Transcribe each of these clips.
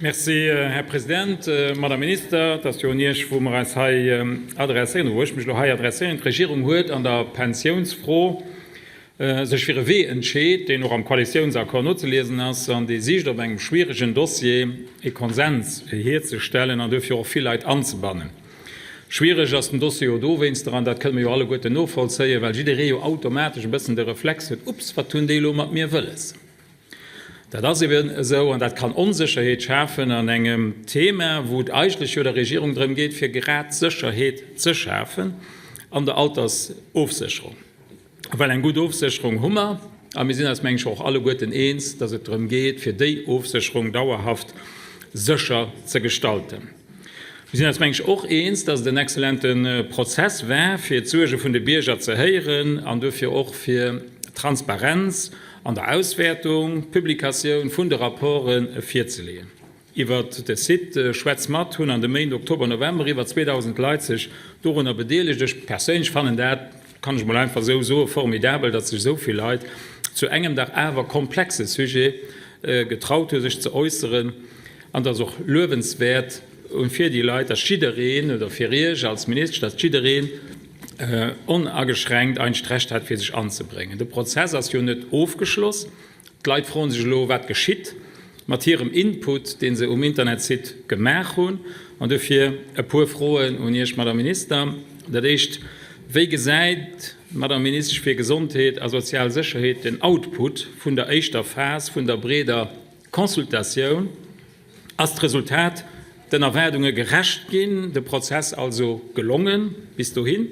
Merci, Här President. Madame Minister, et ass jo un Iech, wou mer eis hei adresséieren, oder wou ech mech elo hei adresséieren. D'Regierung huet an der Pensiounsfro sech fir e Wee entscheet, deen och am Koalitiounsaccord nozeliesen ass an dee sicht, op engem schwieregen Dossier e Konsens hierzestellen an duerfir och vill Leit anzebannen. Schwiereg ass den Dossier jo dowéinster, an dat kënne mer jo alleguerten novollzéien, well jidderee jo automatesch e bëssen de Reflex huet, Ups, wat hunn déi elo mat mir wëlles? Dat ass eben esou an dat kann Onsécherheet schafen an engem Thema, wou et eigentlech jo der Regierung drëm geet, fir grad Sécherheet ze schafen an der Altersofsécherung. Well eng gutt Ofsécherung hu mer, a mir sinn eis, meng ech, och alleguerten eens, dass et drëm geet, fir déi Ofsécherung dauerhaft sécher ze gestalten. Mir sinn eis, meng ech, och eens, dass et en exzellente Prozess war, fir d'Suerge vun de Bierger ze héieren an duerfir och fir Transparenz an der Auswäertung, Publikatioun vun de Rapporte virzeleeën. Iwwert de Site Schwätz mat hunn an de Méint Oktober, November iwwer 2.000 Leit sech dorunner bedeelegt. Ech perséinlech fannen dat, kann ech mol einfach esou soen, formidabel, datt sech esou vill Leit zu engem dach awer komplexe Sujet getraut hu sech ze äusseren. An et ass och luewenswäert fir déi Leit, datt jiddereen, oder fir Iech als Ministesch, datt jiddereen onageschränkt eigentlech d'Recht hat fir sech anzebréngen. De Prozess ass jo net ofgeschloss. D'Leit froen sech elo, wat geschitt mat hirem Input, dee se um Internetsite gemaach hunn. An dofir e puer Froen un Iech, Madame Minister. Dat éischt, Wéi gesäit d'Madame Ministesch fir Gesondheet a sozial Sécherheet den Output vun der éischter Phas vun der breeder Consultatioun? Ass d'Resultat den Erwaardunge gerecht ginn, de Prozess also gelongen bis dohin?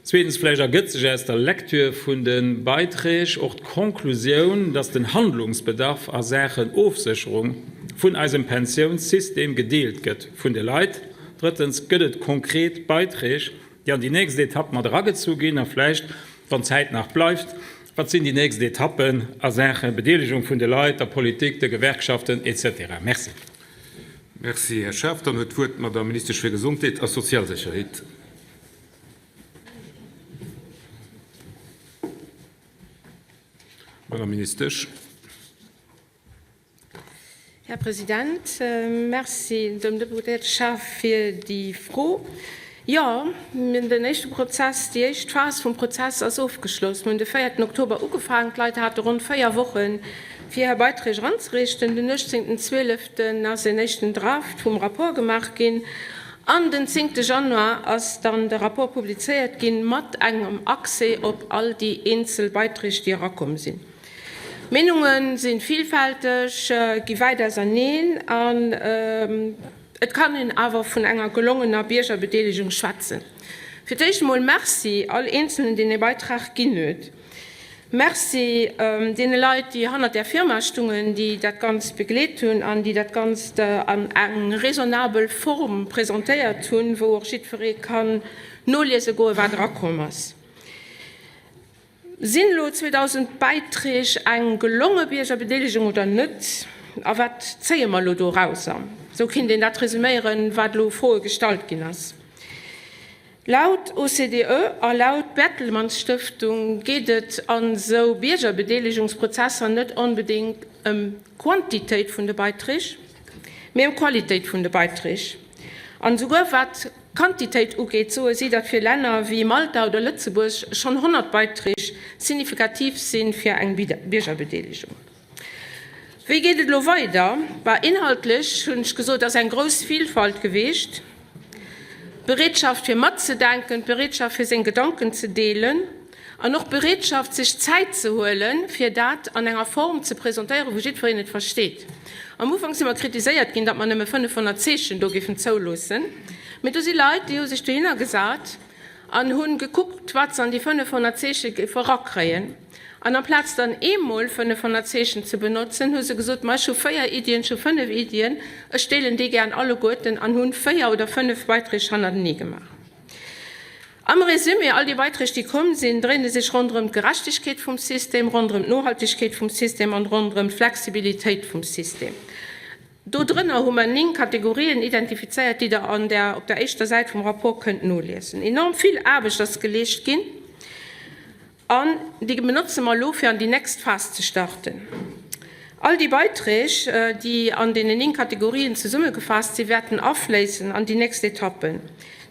Zweetens, vläicht ergëtt sech aus der Lektür vun de Beiträg och d'Konklusioun, dass den Handlungsbedarf a Saachen Ofsécherung vun eisem Pensiounssystem gedeelt gëtt vun de Leit. Drëttens, gëtt et konkret Beiträg, déi an déi nächst Etapp mat eragezu ginn? A vläicht, wann Zäit nach bleift, Wat sinn déi nächst Etappen a Saache Bedeelegung vun de Leit, der Politik, de Gewerkschaften, etc.? Merci. Merci, Här Schaaf. Dann huet d'Wuert d'Madame Ministesch fir Gesondheet a sozial Sécherheet. Madame Ministesch. Här President, merci dem Deputéierte Schaaf fir déi Fro. Jo, den éischte Prozess, déi éischt Phas vum Prozess ass ofgeschloss. Mir hunn de véierten Oktober ugefaangen. D'Leit hate ronn 4 Wochen, fir hir Beiträg eranzereechten. Den 18. Zwieleften ass en éischten Draft vum Rapport gemaach ginn an den zéngte Januar ass dann de Rapport publizéiert ginn, mat engem Accès op all déi eenzel Beiträg, déi erakomm sinn. D'Meenunge si villfälteg, gi wäit auserneen an et kann een awer vun enger gelongener Biergerbedeelegung schwätzen. Fir d'éischt emol Merci all Eenzelnen, deen ee Beitrag ginn huet. Merci deene Leit, déi hannert där Firma stungen, déi dat Ganzt begleet hunn an déi dat Ganzt an eng raisonnabel Form presentéiert hunn, wou och jiddweree kann noliese goen, wat erakomm ass. Sinn elo 2.000 Bäiträg eng gelonge Biergerbedeelegung oder net? A wat zéie mer elo dorauser? Esou kinnt een dat resuméieren, wat elo u Froe gestallt ginn ass. Laut OCDE a laut Bertelmann-Stëftung geet et an esou Biergerbedeelegungsprozesser net onbedéngt ëm d'Quantitéit vun de Beiträg, mee ëm d'Qualitéit vun de Beiträg. An esouguer wat Quantitéit ugeet, soe si, datt fir Länner wéi Malta oder Lëtzebuerg schonn 100 Beiträg signifikativ si fir eng Biergerbedeelegung. Wéi geet et elo weider? Bah, inhaltlech, hunn ech gesot, ass eng grouss Vilfalt gewiescht. D'Bereetschaft fir matzedenken, d'Bereetschaft fir seng Gedanken ze deelen an och d'Bereetschaft sech Zäit ze huelen, fir dat an enger Form ze presentéieren, wou jiddwereen et versteet. Am Ufank si mer kritiséiert ginn, datt mer nëmme 500 Zeechen do géifen zouloossen. Mee do si Leit, déi hu sech dohinner gesat an hu gekuckt, wat se an déi 500 Zeeche géife erakréien. An amplaz dann eemol 500 Zeechen ze benotzen, hu se gesot, Ma ech hu véier Iddien, ech hu fënnef Iddien, ech deelen déi gären alleguerten an hu véier oder fënnef Beiträg hannertenee gemaach. Am Résumé, all déi Beiträg, déi komm sinn, dréine sech ronderëm d'Gerechtegkeet vum System, ronderëm d'Nohaltegkeet vum System an ronderëm d'Flexibilitéit vum System. Do drënner hu mer 9 Kategorien identifizéiert, déi Der an der, op der éischter Säit vum Rapport kënnt noliesen. Enorm vill Aarbecht ass geleescht ginn an déi benotze mer elo, fir an déi nächst Phas ze starten. All déi Beiträg, déi an deenen 9 Kategorien zesummegefaasst sinn, wäerten afléissen an déi nächst Etappen.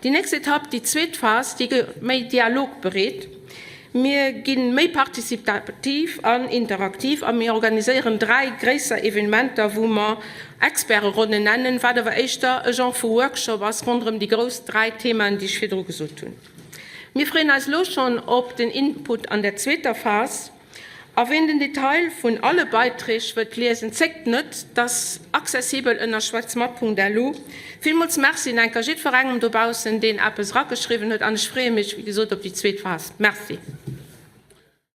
Déi nächst Etapp, déi zweet Phas, déi gëtt méi dialogbereet. Mir gi méi partizipativ an interaktiv a mir organiséieren 3 gréisser Evenementer, wou mer Experteronnen nennen, wat awer éischter e Genre vu Workshop ass ronderëm déi grouss 3 Themaen, déi ech virdru gesot hunn. Mir freeën eis elo schonn op den Input an der zweeter Phas. A ween den Detail vun alle Beiträg wëllt liesen, zéckt net, 't ass accessibel ënner schwätzmat.lu. Villmools Merci enker jiddwerengem dobaussen, deen eppes erageschriwwen huet, an ech freeë mech, wéi gesot, op déi zweet Phas. Merci.